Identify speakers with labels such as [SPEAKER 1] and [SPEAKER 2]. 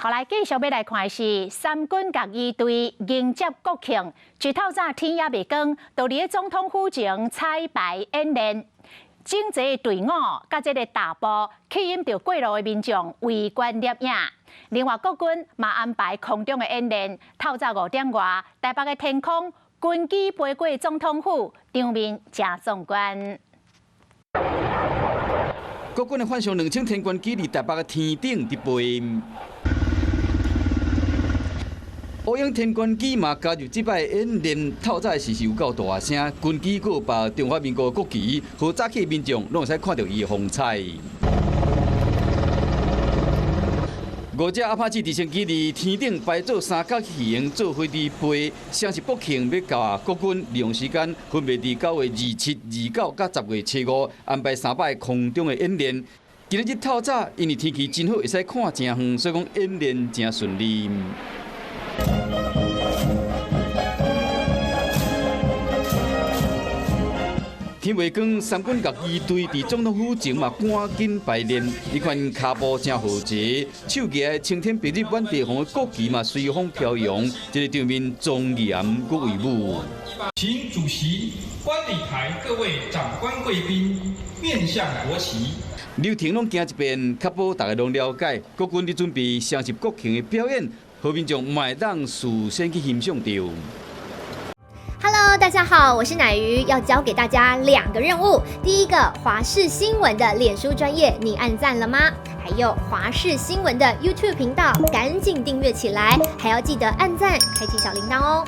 [SPEAKER 1] 好來，繼續欲來看的是三軍樂儀隊迎接國慶，一透早天猶未光，就佇總統府前彩排演練，整齊的隊伍佮這个踏步，吸引著過路的民眾圍觀攝影。另外，國軍嘛安排空中的演練，透早5點外，台北的天空軍機飛過總統府，場面誠壯觀。
[SPEAKER 2] 國軍的幻象2000天軍機佇台北的天頂佇飛。烏鷹天軍機嘛加入這擺演練，透早時是有夠大聲，軍機閣有擺中華民國國旗，予早起民眾攏會使看著伊的風采。五隻阿帕奇直升機佇天頂排做三角形做伙佇飛，雙十國慶欲到啊，國軍利用時間分別佇9月27、29佮10月7、5安排三擺空中的演練。今仔日透早，因為天氣真好，會使看誠遠，所以講演練誠順利。天未光，三軍樂儀隊佇總統府前嘛趕緊排練，彼款跤步誠和諧，手舉的青天白日滿地紅的國旗嘛隨風飄揚，這个場面莊嚴閣威武。
[SPEAKER 3] 請主席、觀禮台各位長官貴賓面向國旗。
[SPEAKER 2] 流程攏行一遍，確保大家攏了解。國軍佇準備雙十國慶的表演，予民眾嘛會當事先去欣賞著。
[SPEAKER 4] Hello，大家好，我是乃瑜，要交給大家兩個任務。第一個，華視新聞的臉書專頁，你按讚了嗎？還有華視新聞的 YouTube 頻道，趕緊訂閱起來，還要記得按讚，開啟小鈴鐺哦。